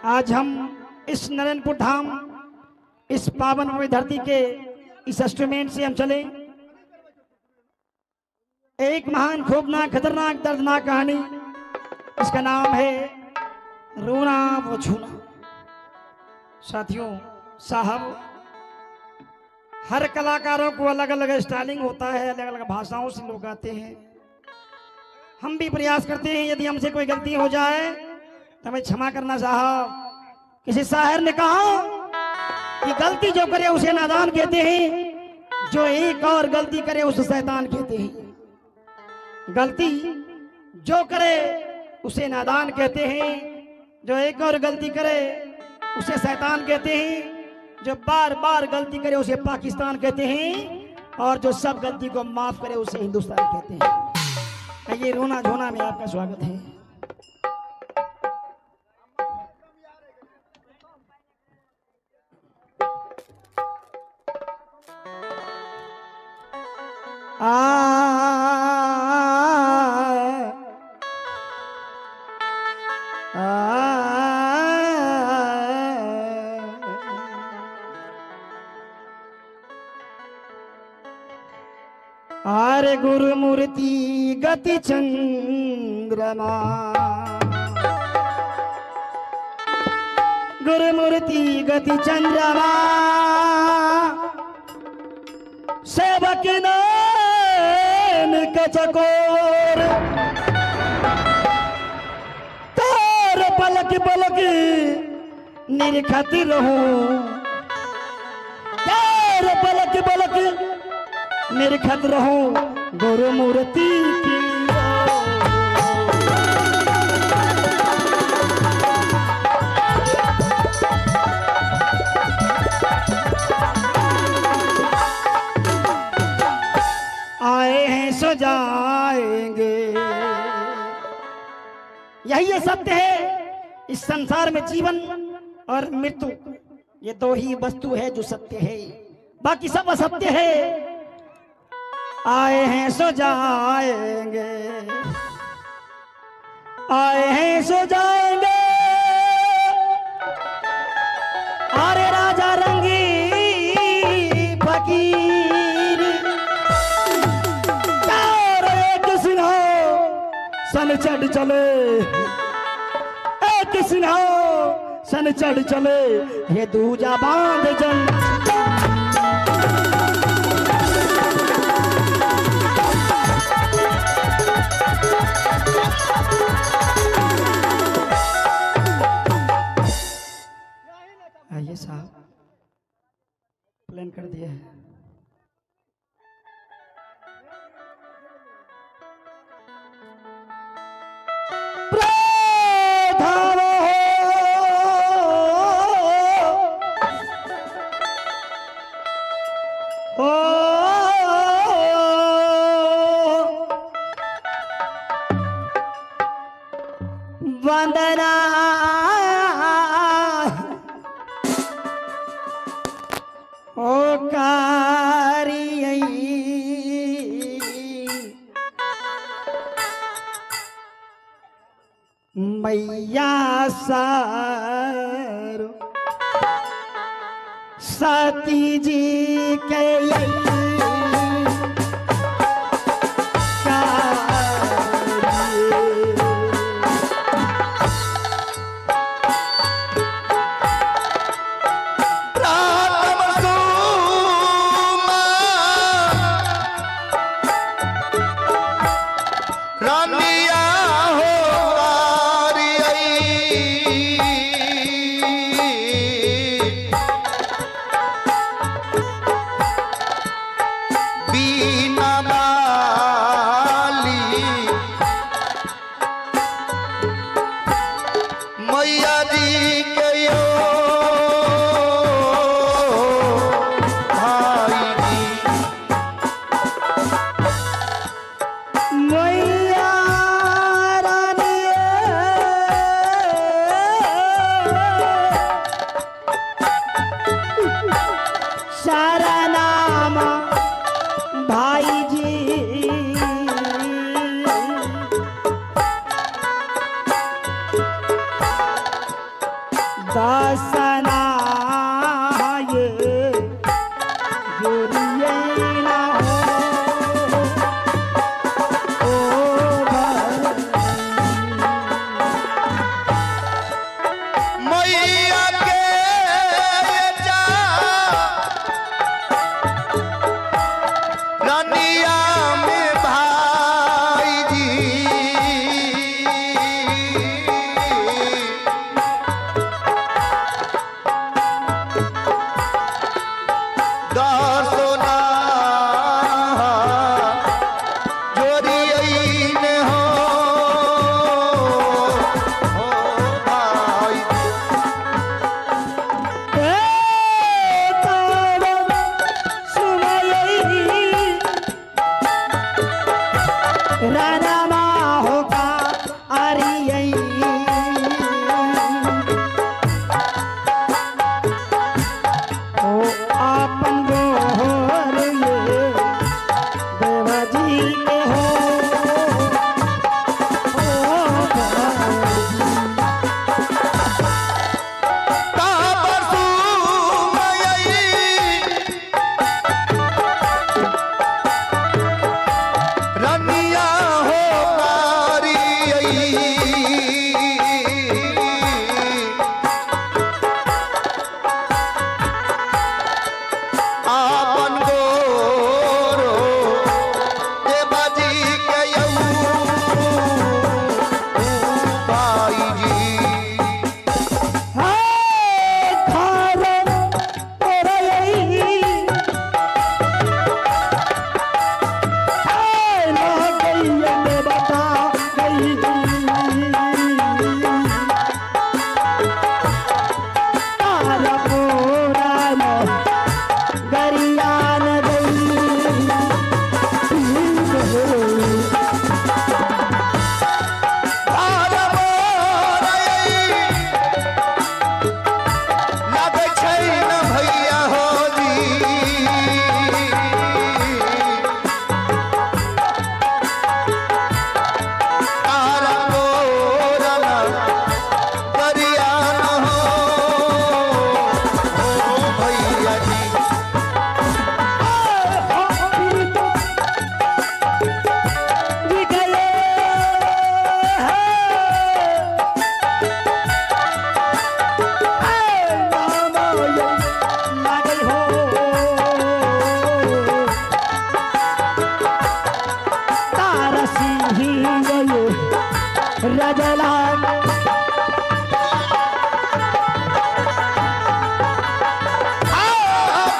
आज हम इस नरेनपुर धाम, इस पावन पवित्र धरती के इस इंस्ट्रूमेंट से हम चले। एक महान खौफनाक खतरनाक दर्दनाक कहानी, इसका नाम है रोना वो छूना। साथियों साहब, हर कलाकारों को अलग अलग स्टाइलिंग होता है, अलग अलग भाषाओं से लोग आते हैं। हम भी प्रयास करते हैं, यदि हमसे कोई गलती हो जाए तो हमें क्षमा करना साहब। किसी शायर ने कहा कि गलती जो करे उसे नादान कहते हैं, जो एक और गलती करे उसे शैतान कहते हैं। गलती जो करे उसे नादान कहते हैं, जो एक और गलती करे उसे शैतान कहते हैं, जो बार बार गलती करे उसे पाकिस्तान कहते हैं, और जो सब गलती को माफ करे उसे हिंदुस्तान कहते हैं। ये रोना झोना में आपका स्वागत है। आरे गुरु मूर्ति गति चंद्रमा, गुरु मूर्ति गति चंद्रमा, सेवक नैन चकोर, तार पलक पलक निरखत रहूं, तार पलक पलक निरखत रहूं गुरु मूर्ति की। आए हैं सो जाएंगे, यही ये सत्य है। इस संसार में जीवन और मृत्यु ये दो ही वस्तु है जो सत्य है, बाकी सब असत्य है। आए हैं सो जाएंगे, आए हैं सो जाएंगे, अरे राजा रंगी फकीर, और एक सिन्हा सन चढ़ चले, एक सिन्हा सन चढ़ चले, ये दूजा बांध जन। आइए साहब, प्लान कर दिया है। प्रधान हो वंदना ओ कारियई, मैया सारो सती जी के भाई जी। दसना ये जोरिये ना हो ओ मैया के जा रनिया में भाई जी दसोना जोरियन हो हो भाई तापर सुमयई रनिया हो पारियई आपन गोरो देवाजी के यऊ भाई जी। लागै छै न भैया हो जी तारा गोरा न करिया न हो हो भैया जी। रजला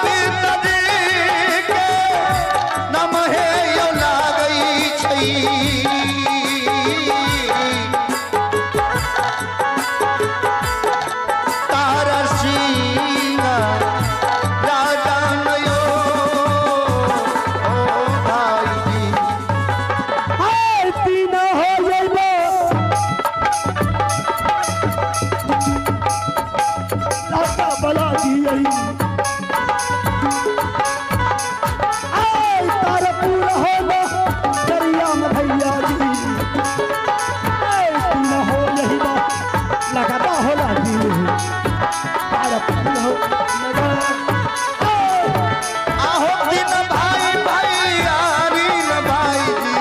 पिताजी के नम हे यौ लागै छै तारा सिंह राजा नयो ओ भाई जी। तीन हो जइबो लाता बला दियई आय तार पूरा हो लो दरिया में भैया जी आय तीन हो जइबो लगाता हो ला जी तार पूरा हो लगा आय आहो दिन भाई भैयारी न भाई जी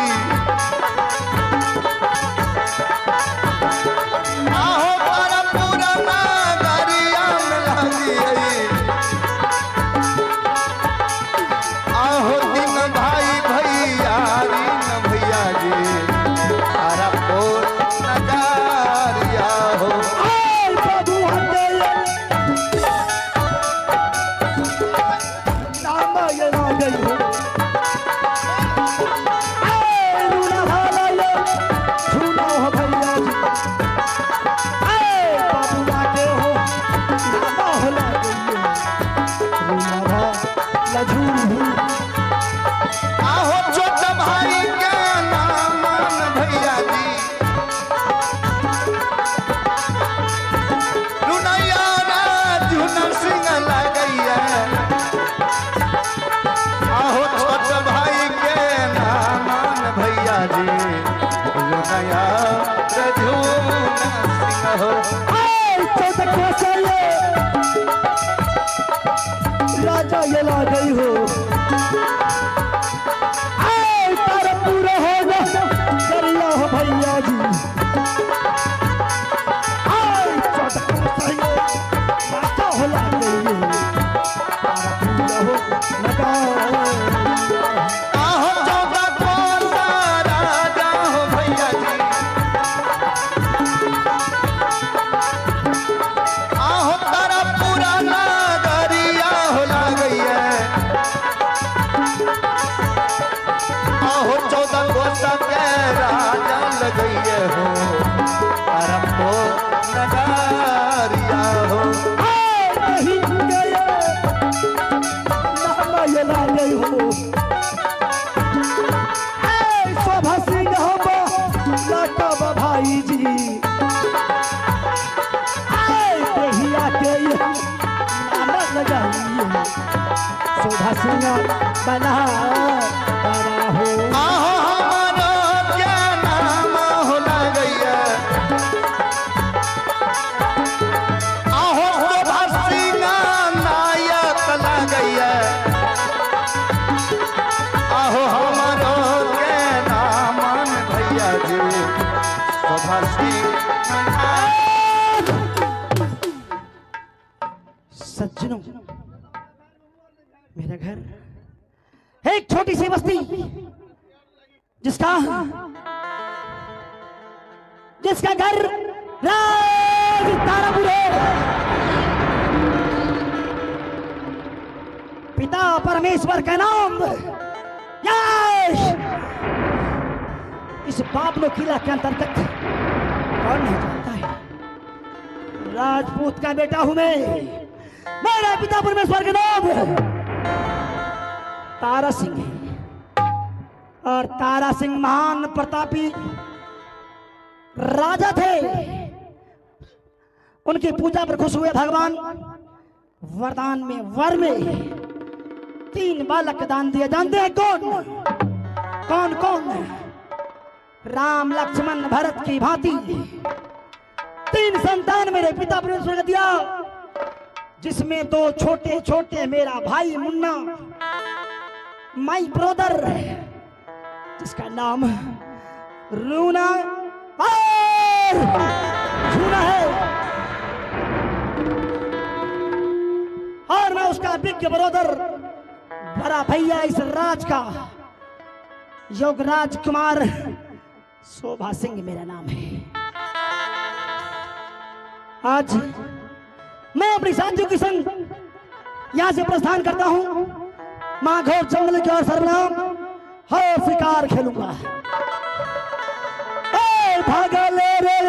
आहो तारा पूरा नागरिया में लागियई आहो दिन भाई भैयारी न भैया जी तारा पूरा नगारिया हो। आय प्रभु हृदय सिंह बना हो। आहो हमारो क्या नाम हो गैया, आहो शोभा सिंह नायक लगैया, आहो हमारो के नाम भैया जी शोभा सिंह। सज्जनों, मेरा घर एक छोटी सी बस्ती जिसका जिसका घर राज तारापुर है। पिता परमेश्वर का नाम यश। इस बाबलो किला के अंतर्गत कौन नहीं जानता है। राजपूत का बेटा हूं मैं। मेरा पिता परमेश्वर का नाम तारा सिंह है और तारा सिंह महान प्रतापी राजा थे। उनकी पूजा पर खुश हुए भगवान, वरदान में वर में 3 बालक दान दिए। जानते हैं कौन कौन कौन? राम लक्ष्मण भरत की भांति 3 संतान मेरे पिता परमेश्वर ने दिया, जिसमें 2 छोटे छोटे मेरा भाई मुन्ना, my brother, जिसका नाम रूना और झूना है, और मैं उसका बिग ब्रदर, बड़ा भैया इस राज का, योगराज कुमार शोभा सिंह मेरा नाम है। आज मैं अपनी साथियों के संग यहां से प्रस्थान करता हूं। मां घोर जंगल की ओर सर्वनाम हो शिकार खेलूंगा। ए भागले रे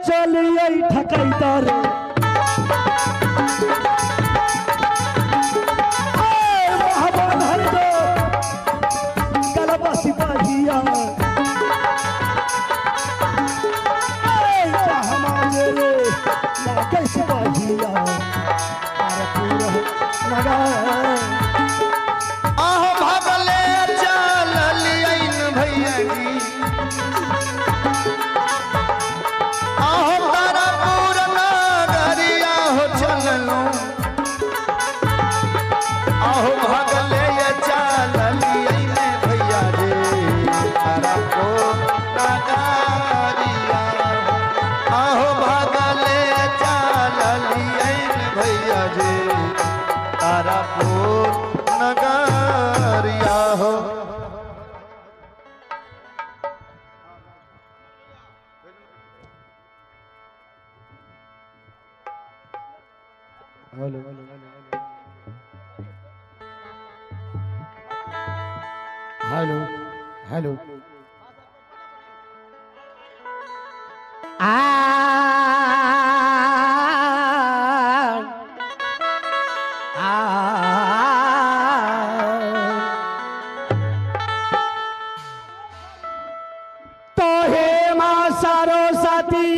चलिए ठकैता रे, ए महाबल हर दो गलबा सिपाहिया, ए हमारे रे लागे सिपाहिया अरे पूरा नगर। आहो भागले चलियन भैया जी, आहो तारापुर नगरिया हो चललो, आहो भागले चलियन भैया जी तारापुर नगरिया, आहो भागले चलियन भैया जी तारापुर नगरिया हो। हेलो हेलो हेलो आ आ तो हे मां सारो साथी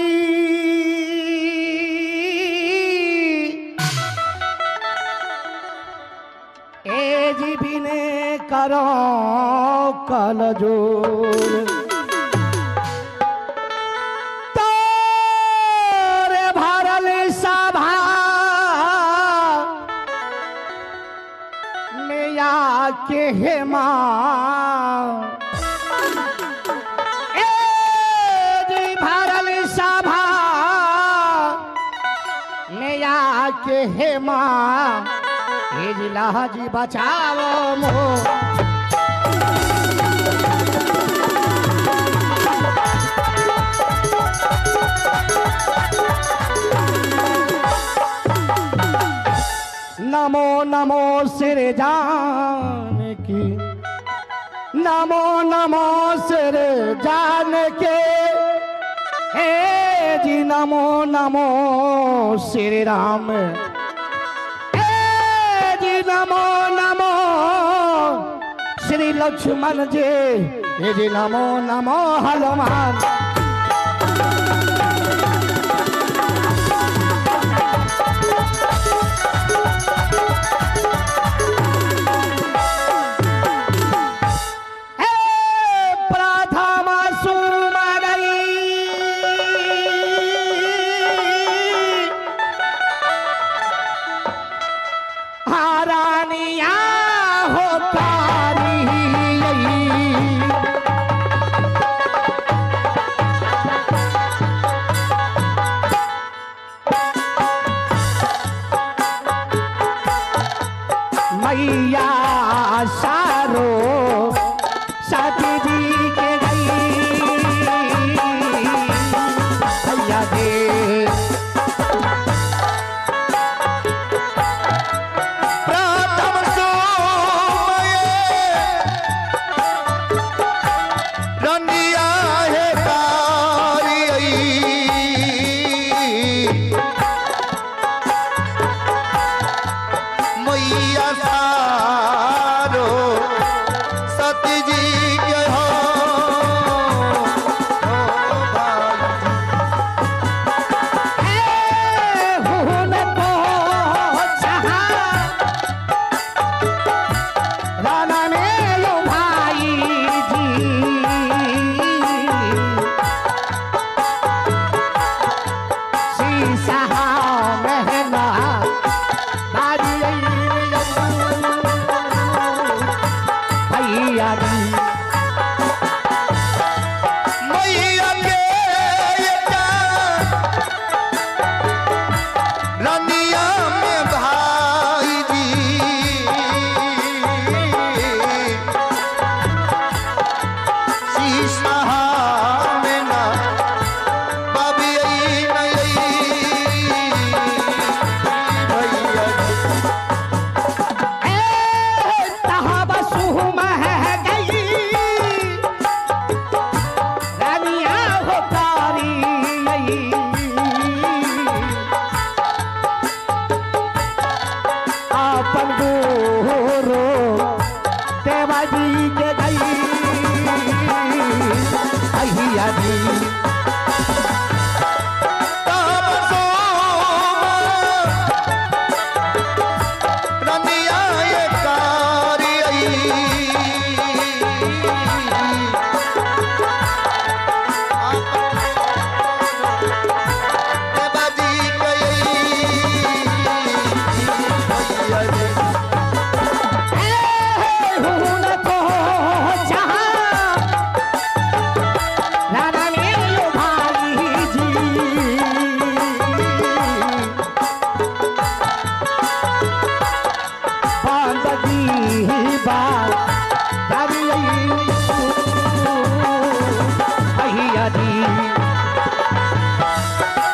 ए जी बिने करो कल जोर, तोरे भरल सभा नया के हे मां, ए जी भरल सभा नया के हे मां, हे जी लाजी बचाओ मोह। नमो नमो सिर जान की, नमो नमो सिर जान के, हे जी नमो नमो श्री राम, हे जी नमो नमो श्री लक्ष्मण जी, हे जी नमो नमो हनुमान। हो कारी मैया सारो साथी जी के गई भैया दे प्रथम सोमये रंगिया है कारी मैया सारो सती जी के हो मैया के रनिया में भाई जी शीशा में ना बाबी नहीं भैया अपन गोरो देवाजी के गई अहिया जी तब सोम रनिया ये कारी देवाजी गई भैया को जहाँ राना मेरो भाई जी बांदगी बा अहिया जी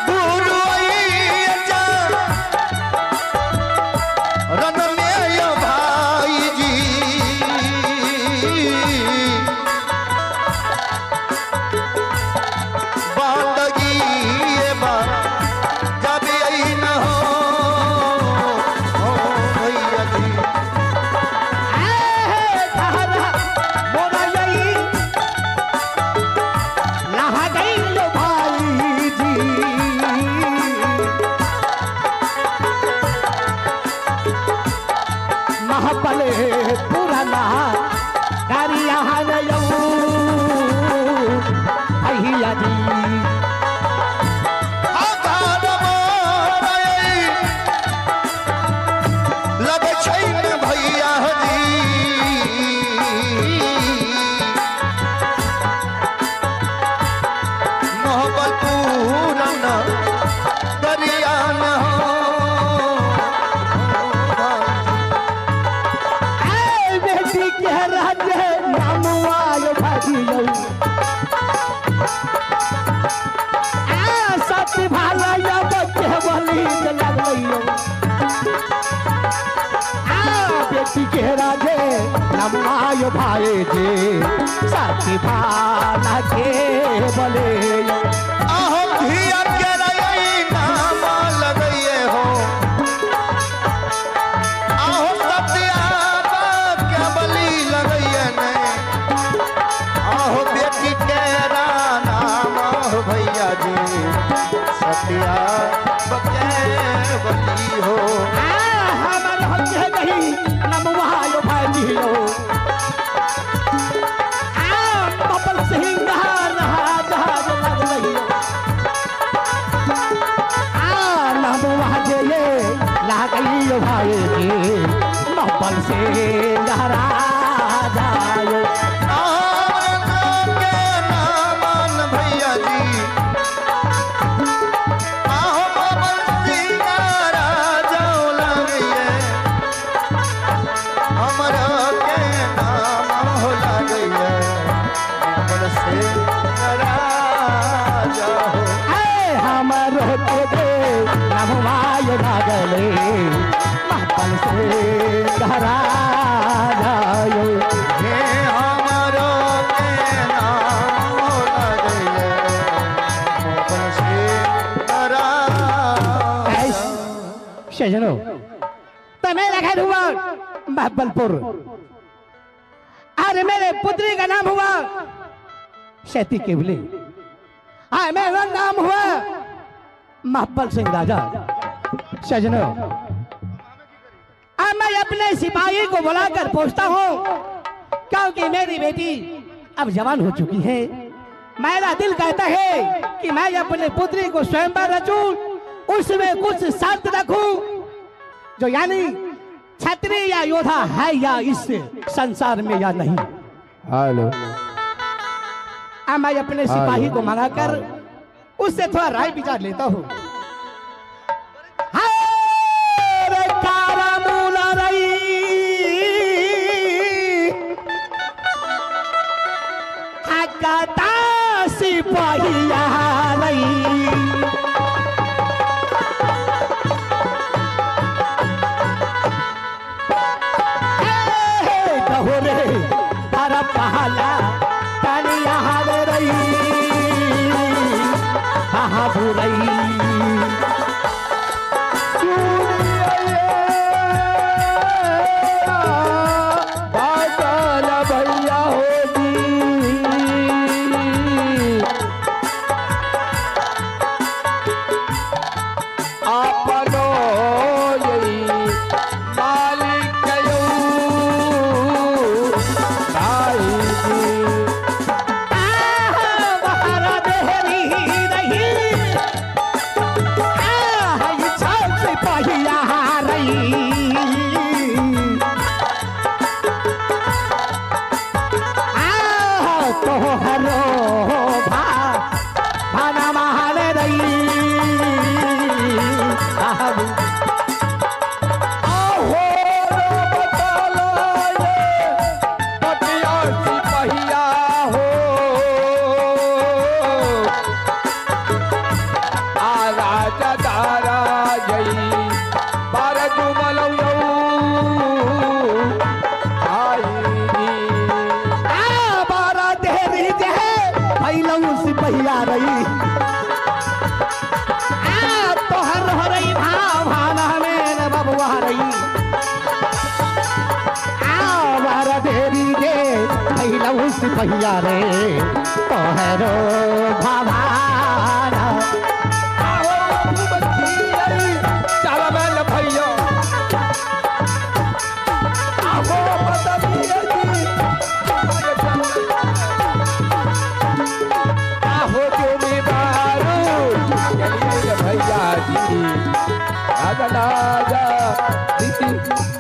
गुरु अय्या रन में यो भाई जी बांदगी ये बा जब आई न हो भैया जी पुराना गारिया अहिया जी आधार मोरई लग छै न भैया जी मोहब्बत पूरन दरिया न हो बेटी के राजे नामुआ यो भागियो आ सत भाला यो बच्चे बली लगलइयो आ बेटी के राजे नामुआ यो भाई जे साथी भाला के बले आहो धिया के रई नाम लगइए हो आहो सतिया के बलि लगइए ने आहो बेटी के नाम हो भैया जी सतिया के बलि हो आ हमर होते नहीं नमवा यो भाई हो आ बबल सिंह राजा लगलइयो आ नमवा जे ये लागइयो भाई जी बबल से राजा के नामन भैया जी आहो बंसी राजा लगिए हमरा के नाम हो लगिए बंसी राजा हो। हमरो के दे नमवाय लागले महपल से राजा हे हमरो के नाम हो लगिए बंसी राजा। सजनों तो मेरा घर हुआ महबलपुर और मेरे पुत्री का नाम हुआ सैती केवली। हाँ मेरा नाम हुआ महबल सिंह राजा। सजनों अब मैं अपने सिपाही को बुलाकर पूछता हूँ क्योंकि मेरी बेटी अब जवान हो चुकी है। मेरा दिल कहता है कि मैं अपने पुत्री को स्वयंवर रचूं, उसमें कुछ शर्त रखूं जो यानी क्षत्रिय या योद्धा है या इस संसार में या नहीं। हेलो अब मैं अपने सिपाही को मंगाकर उससे थोड़ा राय विचार लेता हूँ। सिपाहिया रई रे तारा पहला तानिया रई बहादुरई भैया हो जी आपनो यही मालिक you भाई जी। आहो बतला ये पटिया सिपहिया हो आ राजा दारा जई बार जुमलौ यौ आई जी। सिपहिया रही तोहर हो रही भाव भाना में बबुआ रही आ देरी गे भैलऊ सिपहिया रे तोहरो भावाना। आहो बतियाई चालमल भैया आहो बतियाई आहो तुमी बारू चलिए भैया जी राजा राजा दीदी।